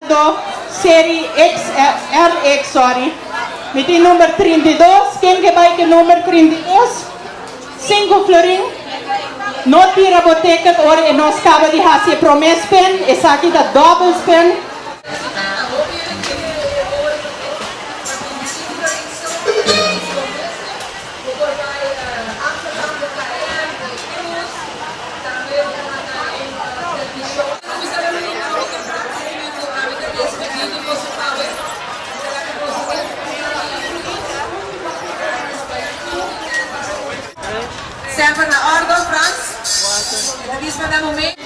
Do serie XRX sorry. Mi tin number 32. Ken ke bai ke number 32? Sinku florin. No tira bo ticket ora e nos kaba di hasi e prome spin. Esaki ta dobbel spin. Semper na ordo, Frans. E ta dispa na momento.